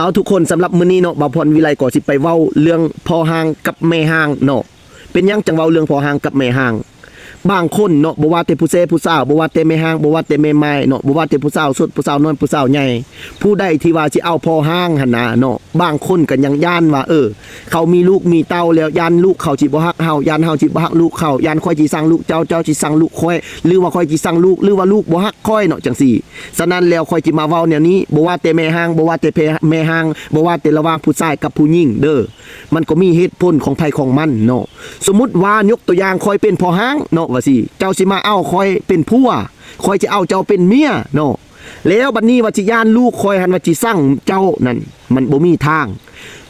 ເອົາ ທຸກຄົນ, ສຳລັບມື້ນີ້ເນາະ ບ່າວພອນວິໄລກໍຊິໄປເວົ້າເລື່ອງພໍ່ຮ້າງກັບແມ່ຮ້າງເນາະ. ເປັນຫຍັງຈັ່ງເວົ້າເລື່ອງພໍ່ຮ້າງກັບແມ່ຮ້າງ? ບາງຄົນເນາະ ບໍ່ວ່າແຕ່ຜູ້ແຊຜູ້ສາວ, ບໍ່ວ່າແຕ່ແມ່ຮ້າງ, ບໍ່ວ່າແຕ່ແມ່ໝ້າຍເນາະ, ບໍ່ວ່າແຕ່ຜູ້ສາວສົດ, ຜູ້ສາວນ້ອຍ, ຜູ້ສາວໃຫຍ່, ຜູ້ໃດທີ່ວ່າຊິເອົາພໍ່ຮ້າງຫັ້ນນະເນາະ, ບາງຄົນກໍຍັງຢ້ານວ່າ ເອີ ເຂົາມີລູກມີເຕົ້າແລ້ວ ຢ້ານລູກເຂົາຊິບໍ່ຮັກເຮົາ, ຢ້ານເຮົາຊິບໍ່ຮັກລູກເຂົາ, ຢ້ານຂ້ອຍຊິຊັງລູກເຈົ້າ, ເຈົ້າຊິຊັງລູກຂ້ອຍ, ຫຼືວ່າຂ້ອຍຊິຊັງລູກ, ຫຼືວ່າລູກບໍ່ຮັກຂ້ອຍເນາະ, ຈັ່ງຊີ້. ສະນັ້ນແລ້ວ ຂ້ອຍຊິມາເວົ້າແນວນີ້, ບໍ່ວ່າແຕ່ແມ່ຮ້າງ, ບໍ່ວ່າແຕ່ແພ ແມ່ຮ້າງ, ບໍ່ວ່າແຕ່ລະຫວ່າງຜູ້ຊາຍກັບຜູ້ຍິງເດີ້, ມັນກໍມີເຫດຜົນຂອງໃຜຂອງມັນເນາະ. ສົມມຸດວ່າ ຍົກຕົວຢ່າງ ຂ້ອຍເປັນພໍ່ຮ້າງເນາະ ວ່າຊີ້, ເຈົ້າຊິມາເອົາຂ້ອຍເປັນຜົວ, ຂ້ອຍຈະເອົາເຈົ້າເປັນເມຍເນາະ. ແລ້ວບັດນີ້ວ່າຊິຢ້ານລູກຂ້ອຍຫັ້ນ ວ່າຊິຊັງເຈົ້ານັ້ນ, ມັນບໍ່ມີທາງ.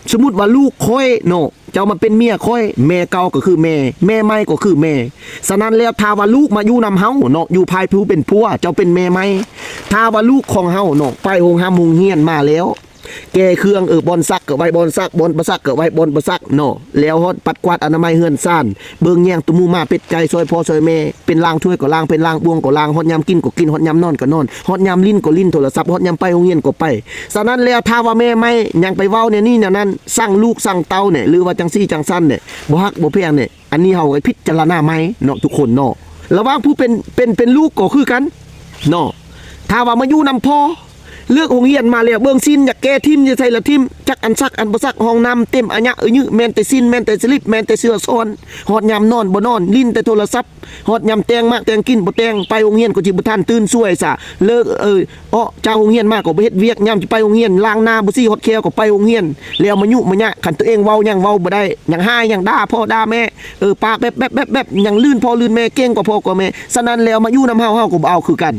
ສົມມຸດວ່າລູກຂ້ອຍເນາະ ເຈົ້າມາເປັນເມຍຂ້ອຍ, ແມ່ເກົ່າກໍຄືແມ່, ແມ່ໃໝ່ກໍຄືແມ່. ສະນັ້ນແລ້ວ ຖ້າວ່າລູກມາຢູ່ນຳເຮົາເນາະ, ຢູ່ພາຍຜູ້ເປັນຜົວ, ເຈົ້າເປັນແມ່ໃໝ່, ຖ້າວ່າລູກຂອງເຮົາເນາະ ໄປໂຮງຮ່ຳໂຮງຮຽນມາແລ້ວ, ແກ່ເຄື່ອງ, ເອີ, ບ່ອນຊັກກໍໄວ້ບ່ອນຊັກ, ບ່ອນປະຊັກກໍໄວ້ບ່ອນປະຊັກເນາະ, ແລ້ວຮອດປັດກວາດອະນາໄມເຮືອນຊານ, ເບິ່ງແຍງຕົວໝູ່ໝາເປັດໄກ່, ຊ່ອຍພໍ່ຊ່ອຍແມ່, ເປັນລ້າງຖ້ວຍກໍລ້າງ, ເປັນລ້າງບ່ວງກໍລ້າງ, ຮອດຍາມກິນກໍກິນ, ຮອດຍາມນອນກໍນອນ, ຮອດຍາມຫຼິ້ນກໍຫຼິ້ນໂທລະສັບ, ຮອດຍາມໄປໂຮງຮຽນກໍໄປ. ສະນັ້ນແລ້ວ ຖ້າວ່າແມ່ໃໝ່ຍັງໄປເວົ້າແນວນີ້ແນວນັ້ນ, ຊັງລູກຊັງເຕົ້າແນະ ຫຼືວ່າຈັ່ງຊີ້ຈັ່ງຊັ້ນແນະ, ບໍ່ຮັກບໍ່ແພງແນະ, ອັນນີ້ເຮົາໃຫ້ພິຈາລະນາໃໝ່ເນາະ ທຸກຄົນເນາະ. ລະຫວ່າງຜູ້ເປັນ ເປັນ ເປັນລູກກໍຄືກັນເນາະ, ຖ້າວ່າມາຢູ່ນຳພໍ່, ເລີກໂຮງຮຽນມາແລ້ວ ເບິ່ງຊີ້ນຢາກແກະຖິ້ມ, ຢາກໃສ່ລະຖິ້ມ, ຈັກອັນຊັກອັນບໍ່ຊັກ, ຫ້ອງນ້ຳເຕັມອາຍະອາຍື, ແມ່ນແຕ່ຊີ້ນ ແມ່ນແຕ່ສະລິບ ແມ່ນແຕ່ເຊື້ອຊ້ອນ, ຮອດຍາມນອນບໍ່ນອນ, ຫຼິ້ນແຕ່ໂທລະສັບ, ຮອດຍາມແຕ່ງໝາກແຕ່ງກິນບໍ່ແຕ່ງ, ໄປໂຮງຮຽນກໍຊິບໍ່ທັນຕື່ນສວຍຊະ, ເລີກ ເອີ ອອກຈາກໂຮງຮຽນມາກໍບໍ່ເຮັດວຽກ, ຍາມຈະໄປໂຮງຮຽນ ລ້າງໜ້າບໍ່ສີຮອດແຂ້ວກໍໄປໂຮງຮຽນ, ແລ້ວມາຍຸມາຍະ, ຄັນຕົວເອງເວົ້າຫຍັງເວົ້າບໍ່ໄດ້, ຫຍັງຮ້າຍຫຍັງດ່າພໍ່ດ່າແມ່, ເອີ ປາກແບບໆໆໆ, ຫຍັງລື່ນພໍ່ລື່ນແມ່, ເກັ່ງກວ່າພໍ່ກວ່າແມ່. ສະນັ້ນແລ້ວມາຢູ່ນຳເຮົາ, ເຮົາກໍບໍ່ເອົາຄືກັນ.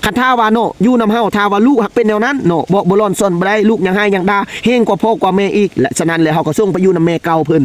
ຄັນຖ້າວ່າເນາະ ຢູ່ນຳເຮົາ, ຖ້າວ່າລູກຫາກເປັນແນວນັ້ນເນາະ, ເບາະບໍ່ລ້ອນຊອນບໍ່ໄດ້, ລູກຫຍັງຮ້າຍຫຍັງດ່າ, ເຮງກວ່າພໍ່ກວ່າແມ່ອີກ, ແລະ ສະນັ້ນແລ້ວເຮົາກໍສົ່ງໄປຢູ່ນຳແມ່ເກົ່າເພິ່ນ.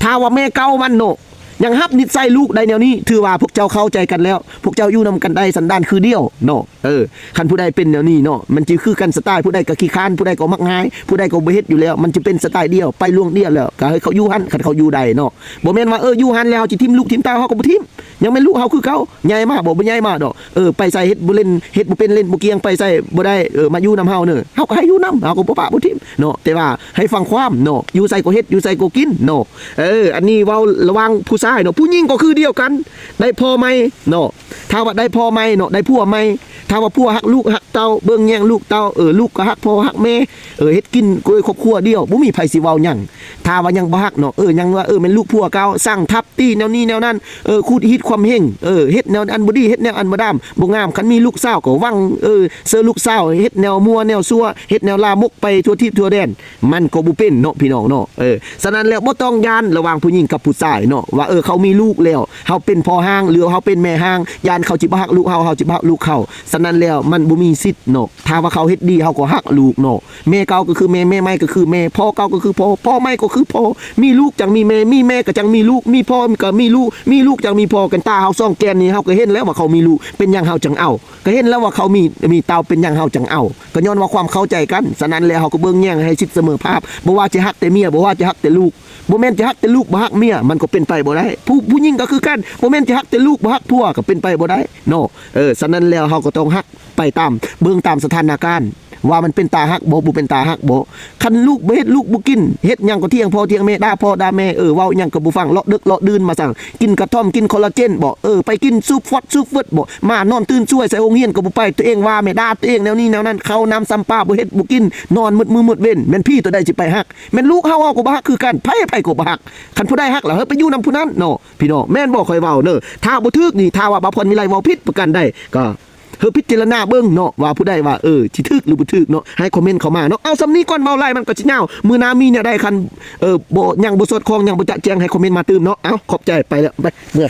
ຖ້າວ່າແມ່ເກົ່າມັນເນາະ ຍັງຮັບນິດໃສລູກໄດ້ແນວນີ້, ຖືວ່າພວກເຈົ້າເຂົ້າໃຈກັນແລ້ວ, ພວກເຈົ້າຢູ່ນຳກັນໄດ້ສັນດານຄືດຽວເນາະ. ເອີ ຄັນຜູ້ໃດເປັນແນວນີ້ເນາະ, ມັນຈະຄືກັນສະໄຕລ໌, ຜູ້ໃດກໍຂີ້ຄ້ານ, ຜູ້ໃດກໍມັກງ່າຍ, ຜູ້ໃດກໍບໍ່ເຮັດຢູ່ແລ້ວ, ມັນຈະເປັນສະໄຕລ໌ດຽວ, ໄປລ່ວງດຽວແລ້ວ, ກໍໃຫ້ເຂົາຢູ່ຫັ້ນ, ຄັນເຂົາຢູ່ໄດ້ເນາະ. ບໍ່ແມ່ນວ່າ ເອີ ຢູ່ຫັ້ນແລ້ວເຮົາຊິຖິ້ມລູກຖິ້ມເຕົ້າ, ເຮົາກໍບໍ່ຖິ້ມ, ຍັງແມ່ນລູກເຮົາຄືເກົ່າ, ໃຫຍ່ມາບໍ່, ບໍ່ໃຫຍ່ມາດອກ. ເອີ ໄປໃສເຮັດບໍ່ເຫຼັ້ນ, ເຮັດບໍ່ເປັນ, ເຫຼັ້ນບໍ່ກ່ຽງ, ໄປໃສບໍ່ໄດ້, ເອີ ມາຢູ່ນຳເຮົາເນີ, ເຮົາກໍໃຫ້ຢູ່ນຳ, ເຮົາກໍບໍ່ປະບໍ່ຖິ້ມເນາະ. ແຕ່ວ່າໃຫ້ຟັງຄວາມເນາະ, ຢູ່ໃສກໍເຮັດ, ຢູ່ໃສກໍກິນເນາະ. ເອີ ອັນນີ້ເວົ້າລະຫວ່າງຜູ້ຊາຍເນາະ. ຜູ້ຍິງກໍຄືດຽວກັນ, ໄດ້ພໍ່ໃໝ່ເນາະ, ຖ້າວ່າໄດ້ພໍ່ໃໝ່ເນາະ, ໄດ້ຜົວໃໝ່, ຖ້າວ່າຜົວຮັກລູກຮັກເຕົ້າ, ເບິ່ງແຍງລູກເຕົ້າ, ເອີ ລູກກໍຮັກພໍ່ຮັກແມ່, ເອີ ເຮັດກິນໂດຍຄອບຄົວດຽວ, ບໍ່ມີໃຜຊິເວົ້າຫຍັງ. ຖ້າວ່າຍັງບໍ່ຮັກເນາະ, ເອີ ຍັງວ່າ ເອີ ແມ່ນລູກຜົວເກົ່າ, ສ້າງທັບ ຕີແນວນີ້ແນວນັ້ນ, ເອີ ຂູດຮີດຄວາມເຮັງ, ເອີ ເຮັດແນວອັນບໍ່ດີ, ເຮັດແນວອັນບໍ່ດຳ, ບໍ່ງາມ. ຄັນມີລູກສາວກໍຫວັງ, ເອີ ເຊີລູກສາວ, ເຮັດແນວມົວແນວຊົ່ວ, ເຮັດແນວລາມົກໄປທົ່ວທິດທົ່ວແດນ, ມັນກໍບໍ່ເປັນເນາະ ພີ່ນ້ອງເນາະ. ເອີ ສະນັ້ນແລ້ວ ບໍ່ຕ້ອງຢ້ານລະຫວ່າງຜູ້ຍິງກັບຜູ້ຊາຍເນາະ, ວ່າ ເອີ ເຂົາມີລູກແລ້ວ, ເຮົາເປັນພໍ່ຮ້າງ ຫຼື ເຮົາເປັນແມ່ຮ້າງ, ຢ້ານເຂົາຊິບໍ່ຮັກລູກເຮົາ, ເຮົາຊິບໍ່ຮັກລູກເຂົາ. ສະນັ້ນແລ້ວ ມັນບໍ່ມີສິດເນາະ. ຖ້າວ່າເຂົາເຮັດດີ ເຮົາກໍຮັກລູກເນາະ. ແມ່ເກົ່າກໍຄືແມ່, ແມ່ໃໝ່ກໍຄືແມ່, ພໍ່ເກົ່າກໍຄືພໍ່, ພໍ່ໃໝ່ກໍຄືພໍ່. ມີລູກຈັ່ງມີແມ່, ມີແມ່ກໍຈັ່ງມີລູກ, ມີພໍ່ກໍມີລູກ, ມີລູກຈັ່ງມີພໍ່. ກັນຕາເຮົາສອງແກ່ນນີ້ ເຮົາກໍເຫັນແລ້ວວ່າເຂົາມີລູກ, ເປັນຫຍັງເຮົາຈັ່ງເອົາ? ກໍເຫັນແລ້ວວ່າເຂົາມີ, ມີເຕົ້າ, ເປັນຫຍັງເຮົາຈັ່ງເອົາ? ກໍຍ້ອນວ່າຄວາມເຂົ້າໃຈກັນ. ສະນັ້ນແລ້ວ ເຮົາກໍເບິ່ງແຍງໃຫ້ສິດສະເໝີພາບ, ບໍ່ວ່າຈະຮັກແຕ່ເມຍ, ບໍ່ວ່າຈະຮັກແຕ່ລູກ, ບໍ່ແມ່ນຈະຮັກແຕ່ລູກ ບໍ່ຮັກເມຍ, ມັນກໍເປັນໄປບໍ່ໄດ້. ຜູ້, ຜູ້ຍິງກໍຄືກັນ, ບໍ່ແມ່ນຈະຮັກແຕ່ລູກ ບໍ່ຮັກຜົວ ກໍເປັນໄປບໍ່ໄດ້ເນາະ. ເອີ ສະນັ້ນແລ້ວ ເຮົາກໍຕ້ອງຮັກ ໄປຕາມ, ເບິ່ງຕາມສະຖານະການ ວ່າມັນເປັນຕາຮັກບໍ່, ບໍ່ເປັນຕາຮັກບໍ່. ຄັນລູກບໍ່ເຮັດ ລູກບໍ່ກິນ, ເຮັດຫຍັງກໍຖຽງພໍ່ຖຽງແມ່, ດ່າພໍ່ດ່າແມ່, ເອີ ເວົ້າຫຍັງກໍບໍ່ຟັງ, ເລາະດຶກເລາະດື່ນມາສັງ, ກິນກະທ່ອມ, ກິນຄໍລາເຈນບໍ, ເອີ ໄປກິນສູບຟອດສູບເຟີດບໍ, ມານອນຕື່ນສວຍ, ໃສ່ໂຮງຮຽນກໍບໍ່ໄປ, ຕົວເອງວ່າແມ່, ດ່າຕົວເອງແນວນີ້ແນວນັ້ນ, ເຂົ້ານ້ຳຊຳປາບໍ່ເຮັດບໍ່ກິນ, ນອນໝົດມື້ໝົດເວັນ, ແມ່ນຜີຕົວໃດຊິໄປຮັກ? ແມ່ນລູກເຮົາ, ເຮົາກໍບໍ່ຮັກຄືກັນ, ໃຜ, ໃຜກໍບໍ່ຮັກ. ຄັນຜູ້ໃດຮັກແລ້ວ ເຮີ້ ໄປຢູ່ນຳຜູ້ນັ້ນເນາະ ພີ່ນ້ອງ, ແມ່ນບໍ່? ຂ້ອຍເວົ້າເດີ. ຖ້າບໍ່ຖືກນີ້, ຖ້າວ່າບ່າວພອນວິໄລເວົ້າຜິດປະການໃດ ກໍ ເຮີ້ ພິຈາລະນາເບິ່ງເນາະ ວ່າຜູ້ໃດວ່າ ເອີ ຊິຖືກຫຼືບໍ່ຖືກເນາະ, ໃຫ້ຄອມເມັນເຂົ້າມາເນາະ. ເອົາ ສ່ຳນີ້ກ່ອນ, ເວົ້າຫຼາຍມັນກໍຊິຍາວ, ມື້ໜ້າມີແນວໃດ ຄັນ ເອີ ບໍ່ ຍັງບໍ່ສອດຄ່ອງ ຍັງບໍ່ຈະແຈ້ງ ໃຫ້ຄອມເມັນມາຕື່ມເນາະ. ເອົາ ຂອບໃຈ, ໄປແລ້ວ, ໄປ ເມືອ,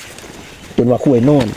ຈົນວ່າຄວາຍນອນ.